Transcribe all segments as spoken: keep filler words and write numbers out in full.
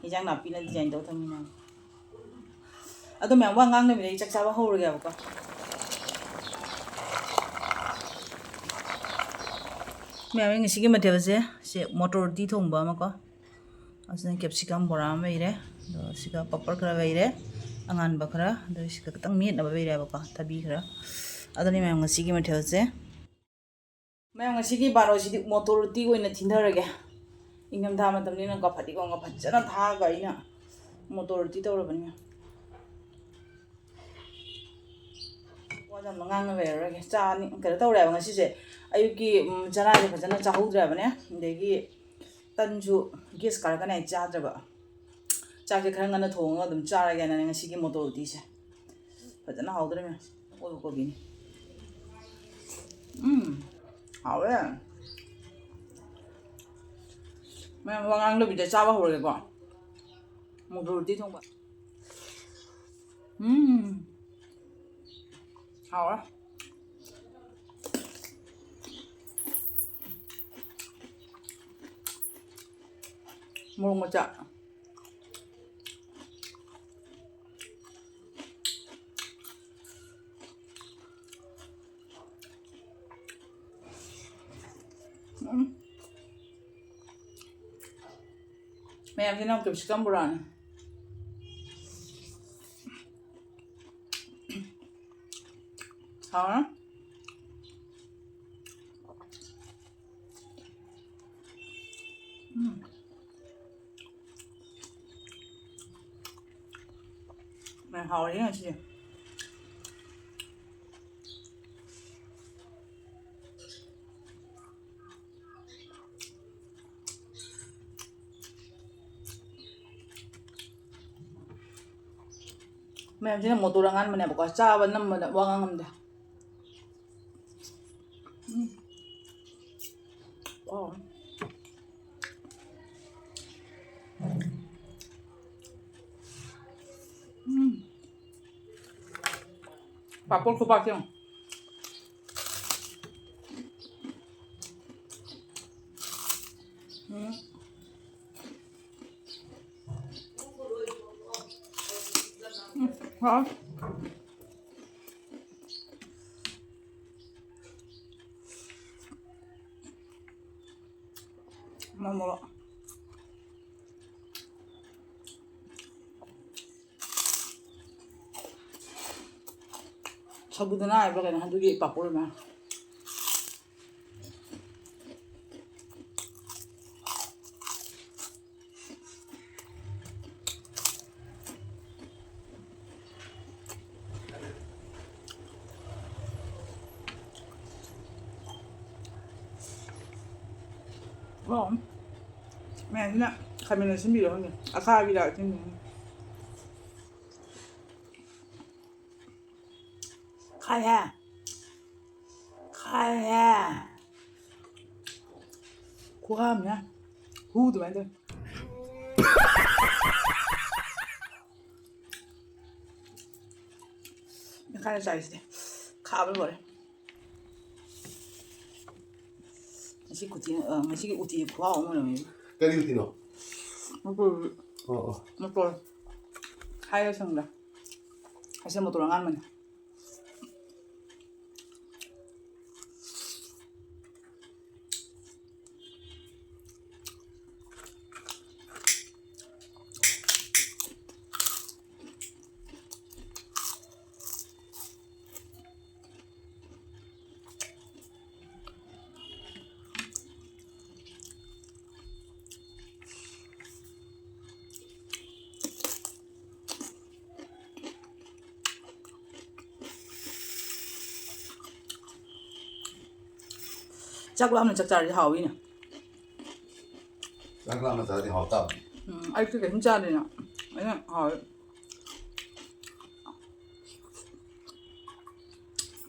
ꯏꯟꯖꯥꯡ ꯅꯥꯄꯤꯅ ꯗꯤꯖꯥꯏꯟ ꯇꯧꯔ ꯊꯝꯃꯤꯅꯦ꯫ ꯑꯗꯣ ꯃꯌꯥꯝ, ꯋꯥ ꯉꯥꯡꯗꯕꯤꯗ ꯑꯩ ꯆꯥꯛ ꯆꯥꯕ ꯍꯧꯔꯒꯦꯕꯀꯣ꯫ ꯃꯌꯥꯝ, ꯑꯩ ꯉꯁꯤꯒꯤ ꯃꯊꯦꯜꯁꯦ, ꯁꯦ ꯃꯣꯇꯣꯔ ꯎꯇꯤ ꯊꯣꯡꯕ ꯑꯃꯀꯣ, ꯑꯁꯤꯅ ꯀꯦꯞꯁꯤꯀꯝ ꯕꯣꯔꯥ ꯑꯃ ꯂꯩꯔꯦ, ꯑꯗꯣ ꯁꯤꯒ ꯄꯥꯄꯔ ꯈꯔ ꯂꯩꯔꯦ, ꯑꯉꯥꯟꯕ ꯈꯔ, ꯑꯗꯣ ꯁꯤꯒ ꯈꯤꯇꯪ ꯃꯦꯠꯅꯕ ꯂꯩꯔꯦꯕꯀꯣ, ꯊꯕꯤ ꯈꯔ꯫ ꯑꯗꯨꯅꯤ ꯃꯌꯥꯝ, ꯉꯁꯤꯒꯤ ꯃꯊꯦꯜꯁꯦ꯫ ꯃꯌꯥꯝ, ꯉꯁꯤꯒꯤ ꯕꯥꯔꯣꯁꯤꯗꯤ ꯃꯣꯇꯣꯔ ꯎꯇꯤ ꯑꯣꯏꯅ ꯊꯤꯟꯊꯔꯒꯦ꯫ ꯏꯪꯊꯝꯊꯥ ꯃꯇꯝꯅꯤꯅꯀꯣ, ꯐꯗꯤꯒꯣꯝꯒ ꯐꯖꯅ ꯊꯥꯛꯑꯒ ꯑꯩꯅ ꯃꯣꯇꯣꯔ ꯎꯇꯤ ꯇꯧꯔꯕꯅꯤ꯫ ꯋꯥꯁꯦ ꯌꯥꯝꯅ ꯉꯥꯡꯅ ꯂꯩꯔꯔꯣꯏꯒꯦ꯫ ꯆꯥꯅꯤ, ꯀꯩꯅꯣ ꯇꯧꯔꯦꯕ ꯉꯁꯤꯁꯦ, ꯑꯌꯨꯛꯀꯤ, ꯎꯝ, ꯆꯔꯥꯁꯦ ꯐꯖꯅ ꯆꯥꯍꯧꯗ꯭ꯔꯦꯕꯅꯦ꯫ ꯑꯗꯒꯤ ꯇꯟꯁꯨ ꯒꯦꯁ ꯀꯥꯔꯛꯀꯅꯤ ꯍꯥꯏ ꯆꯥꯗ꯭ꯔꯕ꯫ ꯆꯥꯛꯁꯦ ꯈꯔ ꯉꯟꯅ ꯊꯣꯡꯉꯒ ꯑꯗꯨꯝ ꯆꯥꯔꯒꯦꯅꯅꯦ ꯉꯁꯤꯒꯤ ꯃꯣꯇꯣꯔ ꯎꯇꯤꯁꯦ꯫ ꯐꯖꯅ ꯍꯥꯎꯗ꯭ꯔꯦ ꯃꯌꯥꯝ꯫ ꯑꯣꯜ ꯀꯣꯕꯤꯅꯤ꯫ ꯎꯝ, ꯍꯥꯎꯔꯦ꯫ ꯃꯌꯥꯝ, ꯋꯥ ꯉꯥꯡꯗꯕꯤꯗ ꯆꯥꯕ ꯍꯧꯔꯒꯦꯀꯣ꯫ ꯃꯣꯇꯣꯔ ꯎꯇꯤ ꯊꯣꯡꯕ꯫ ꯎꯝ, ꯍꯥꯎꯔꯦ꯫ ꯃꯣꯔꯣꯛ ꯃꯆꯥ꯫ ꯎꯝ꯫ ꯃꯌꯥꯝꯁꯤꯅ ꯑꯃꯨꯛ ꯀꯦꯞꯁꯤꯀꯝ ꯕꯣꯔꯥꯅꯤ꯫ ꯍꯥꯎꯔꯦ꯫ ꯎꯝ꯫ ꯃꯌꯥꯝ, ꯍꯥꯎꯔꯦ ꯉꯁꯤꯗꯤ꯫ ꯃꯌꯥꯝꯁꯤꯅ ꯃꯣꯇꯣꯔ ꯑꯉꯥꯟꯕꯅꯦꯕꯀꯣ, ꯆꯥꯕ ꯅꯝꯕꯗ ꯋꯥ ꯉꯥꯡ ꯉꯝꯗꯦ꯫ ꯎꯝ꯫ ꯋꯥꯎ꯫ ꯎꯝ꯫ ꯄꯥꯄꯣꯔ ꯈꯨꯄꯥꯛꯁꯦ ꯌꯦꯡꯉꯣ꯫ ꯎꯝ꯫ ꯍꯥꯎ꯫ ꯃꯣꯔꯣꯛ, ꯃꯣꯔꯣꯛ꯫ ꯁꯕꯨꯗꯅ ꯍꯥꯏꯕ꯭ꯔꯥ ꯀꯩꯅꯣ, ꯑꯗꯨꯒꯤ ꯄꯥꯄꯣꯔ ꯑꯃ꯫ ꯑꯣ꯫ ꯃꯌꯥꯝꯁꯤꯅ ꯈꯥꯃꯦꯟ ꯑꯁꯤꯟꯕꯤꯔꯣ ꯈꯪꯗꯦ꯫ ꯑꯈꯥꯕꯤꯔ ꯑꯁꯤꯟꯕꯤꯔ ꯈꯪꯗꯦ꯫ ꯈꯥꯏꯍꯦ꯫ ꯈꯥꯏꯍꯦ꯫ ꯈꯨꯍꯥꯝꯅꯦ꯫ ꯍꯨ ꯑꯗꯨꯃꯥꯏꯅ ꯇꯧꯋꯦ꯫ ꯃꯦꯠꯈꯥꯏꯔ ꯆꯥꯏꯁꯤꯗꯤ꯫ ꯈꯥꯕ ꯂꯣꯏꯔꯦ꯫ ꯉꯁꯤ ꯀꯨꯇꯤ-, ꯑ, ꯉꯁꯤꯒꯤ ꯎꯇꯤ ꯈꯨꯍꯥꯎ ꯑꯃ ꯑꯣꯏꯔꯝꯃꯦ꯫ ꯀꯔꯤ ꯎꯇꯤꯅꯣ? ꯃꯇꯣꯔ꯫ ꯑꯣ, ꯑꯣ꯫ ꯃꯇꯣꯔ꯫ ꯍꯥꯏꯔ ꯁꯪꯗ꯫ ꯑꯁꯤ ꯃꯇꯣꯔ ꯑꯉꯥꯟꯕꯅꯦ꯫ ꯆꯥꯛ ꯂꯥꯝꯅ ꯆꯥꯛ ꯆꯥꯔꯗꯤ ꯍꯥꯎꯋꯤꯅꯦ꯫ ꯆꯥꯛ ꯂꯥꯝꯅ ꯆꯥꯔꯗꯤ ꯍꯥꯎ ꯇꯥꯕꯅꯤ꯫ ꯎꯝ, ꯑꯌꯨꯛꯇ ꯀꯩꯝ ꯆꯥꯗꯦꯅ꯫ ꯑꯗꯨꯅ ꯍꯥꯎꯋꯦ꯫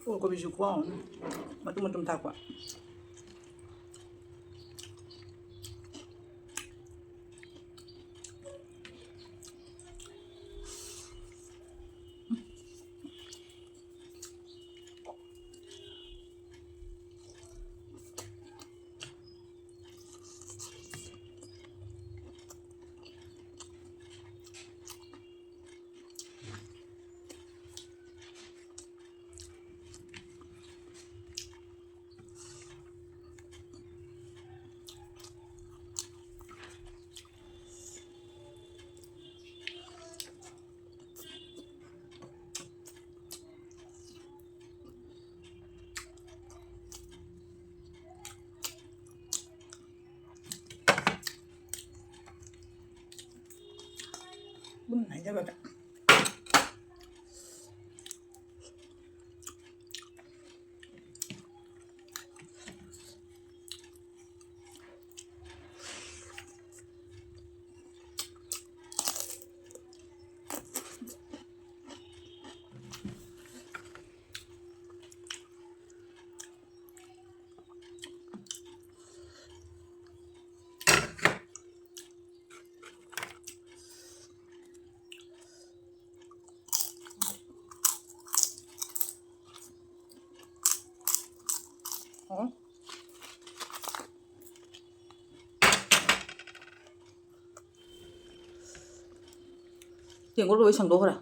ꯑꯣ, ꯀꯣꯕꯤꯁꯨ ꯈꯨꯍꯥꯎ ꯑꯃ꯫ ꯃꯇꯨꯝ ꯃꯇꯨꯝ ꯊꯥꯛꯄ꯫ ꯇꯦꯡꯀꯣꯠ ꯂꯣꯏ ꯁꯦꯡꯗꯣꯛꯈ꯭ꯔꯦ꯫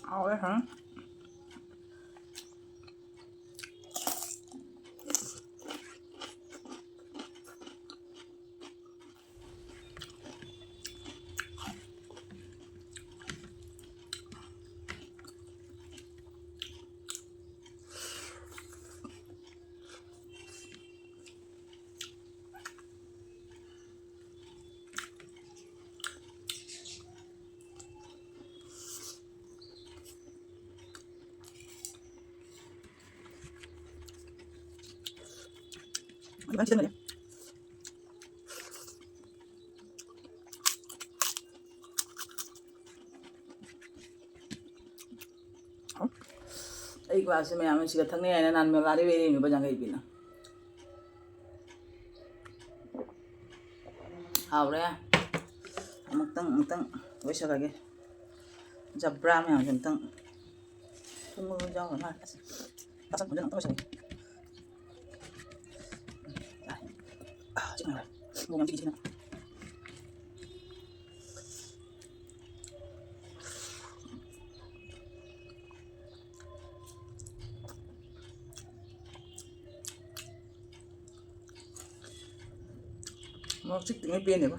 ꯍꯥꯎꯋꯦ, ꯍꯥ? ꯑꯗꯨꯃꯥꯏꯅ ꯁꯤꯖꯤꯟꯅꯔꯦ꯫ ꯑꯩ ꯒ꯭ꯂꯥꯁꯁꯦ ꯃꯌꯥꯝ ꯁꯤꯒ ꯊꯛꯅꯩ ꯍꯥꯏꯅ ꯅꯍꯥꯟ ꯃꯦꯂꯥꯗ ꯂꯩꯔꯤꯅꯦꯕ ꯌꯥꯡꯈꯩ ꯄꯤꯅ꯫ ꯍꯥꯎꯔꯦ꯫ ꯑꯃꯨꯛꯇꯪ, ꯑꯃꯨꯛꯇꯪ ꯂꯣꯏꯁꯜꯂꯒꯦ꯫ ꯖꯕ꯭ꯔꯥ ꯃꯌꯥꯝꯁꯦ ꯑꯃꯨꯛꯇꯪ ꯊꯨꯝ ꯃꯔꯨ ꯌꯥꯎꯔ ꯃꯥꯜꯂꯦ꯫ ꯑꯁ, ꯑꯆꯝꯕꯗꯨꯅ ꯑꯃꯨꯛꯇꯪ ꯂꯣꯏꯁꯜꯂꯒꯦ꯫ ꯌꯥꯔꯦ꯫ ꯑꯥ, ꯆꯤꯛ ꯉꯥꯏꯔꯦ꯫ ꯃꯣꯔꯣꯛ ꯌꯥꯝ ꯆꯤꯛꯏꯁꯤꯅ꯫ ꯃꯣꯔꯣꯛ ꯆꯤꯛꯇ꯭ꯔꯤꯉꯩ ꯄꯦꯟꯅꯦꯕ꯫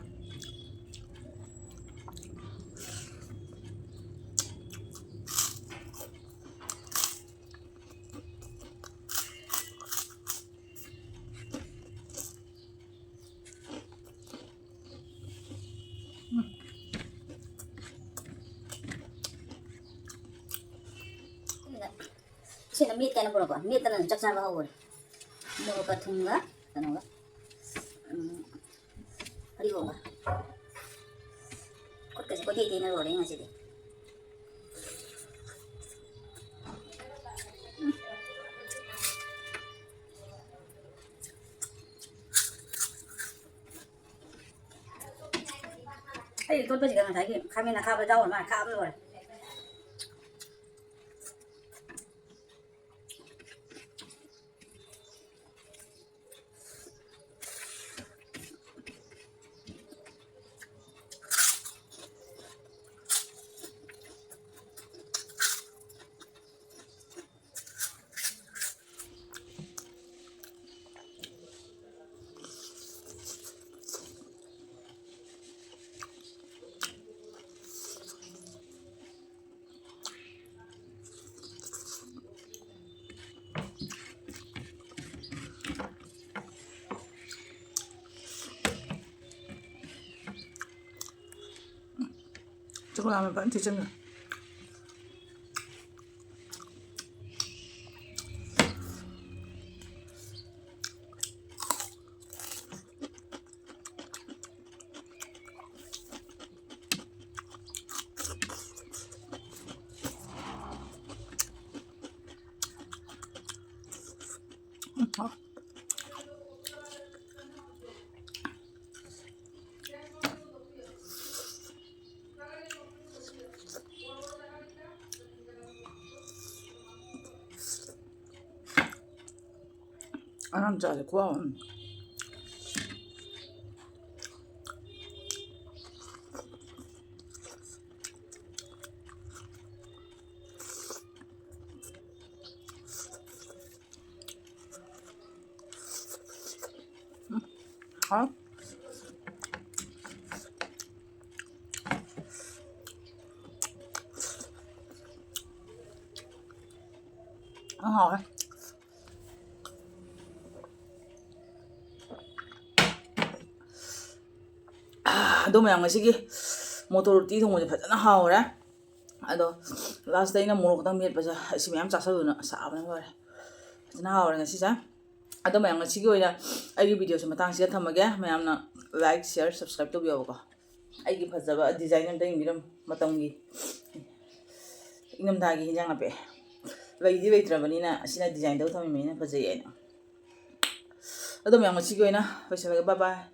ꯁꯤꯅ ꯃꯦꯠꯀꯦꯅ ꯄꯨꯔꯛꯄ꯫ ꯃꯦꯠꯇꯅ ꯑꯗꯨꯝ ꯆꯥꯛ ꯆꯥꯕ ꯍꯧꯈꯔꯦ꯫ ꯃꯣꯔꯣꯛꯀ ꯊꯨꯝꯒ ꯀꯩꯅꯣꯒ, ꯎꯝ, ꯐꯗꯤꯒꯣꯝꯒ꯫ ꯈꯨꯠꯀꯁꯦ ꯀꯣꯏꯇꯩ ꯇꯩꯅ ꯂꯣꯏꯔꯦ ꯉꯁꯤꯗꯤ꯫ ꯑꯩ ꯇꯣꯠꯄꯁꯤꯗ ꯉꯁꯥꯏꯒꯤ ꯈꯥꯃꯦꯟ ꯑꯈꯥꯕ ꯌꯥꯎꯔ ꯃꯥꯜꯂꯦ, ꯈꯥꯕ ꯂꯣꯏꯔꯦ꯫ ꯆꯥꯛ ꯂꯥꯝꯃꯦ, ꯐꯖꯅ ꯊꯤꯖꯤꯟꯈ꯭ꯔꯦ꯫ ꯎꯝ, ꯍꯥꯎ꯫ ꯑꯉꯥꯡ ꯆꯥꯁꯦ ꯈꯨꯍꯥꯎ ꯑꯃ꯫ ꯎꯝ, ꯍꯥꯎ꯫ ꯌꯥꯝ ꯍꯥꯎꯋꯦ꯫ ꯑꯗꯣ ꯃꯌꯥꯝ, ꯉꯁꯤꯒꯤ ꯃꯣꯇꯣꯔ ꯎꯇꯤ ꯊꯣꯡꯕꯁꯦ ꯐꯖꯅ ꯍꯥꯎꯔꯦ꯫ ꯑꯗꯣ Last ꯑꯩꯅ ꯃꯣꯔꯣꯛ ꯈꯛꯇꯪ ꯃꯦꯠꯄꯁꯦ ꯑꯁꯤ ꯃꯌꯥꯝ ꯆꯥꯁꯜꯂꯨꯅ ꯁꯥꯕꯅ ꯂꯣꯏꯔꯦ꯫ ꯐꯖꯅ ꯍꯥꯎꯔꯦ ꯉꯁꯤꯁꯦ꯫ ꯑꯗꯣ ꯃꯌꯥꯝ, ꯉꯁꯤꯒꯤ ꯑꯣꯏꯅ ꯑꯩꯒꯤ videoꯁꯦ ꯃꯇꯥꯡꯁꯤꯗ ꯊꯝꯃꯒꯦ꯫ ꯃꯌꯥꯝꯅ like, share, subscribe ꯇꯧꯕꯤꯌꯣꯕꯀꯣ꯫ ꯑꯩꯒꯤ ꯐꯖꯕ design ꯑꯝꯇ ꯌꯦꯡꯕꯤꯔꯝꯃꯨ꯫ ꯃꯇꯝꯒꯤ ꯏꯪꯊꯝꯊꯥꯒꯤ ꯍꯤꯟꯖꯥꯡ ꯅꯥꯄꯤ ꯂꯩꯗꯤ ꯂꯩꯇ꯭ꯔꯕꯅꯤꯅ ꯑꯁꯤꯅ design ꯇꯧ ꯊꯝꯃꯤꯕꯅꯤꯅ ꯐꯖꯩ ꯍꯥꯏꯅ꯫ ꯑꯗꯣ ꯃꯌꯥꯝ, ꯉꯁꯤꯒꯤ ꯑꯣꯏꯅ ꯂꯣꯏꯁꯤꯜꯂꯒꯦ꯫ Bye bye꯫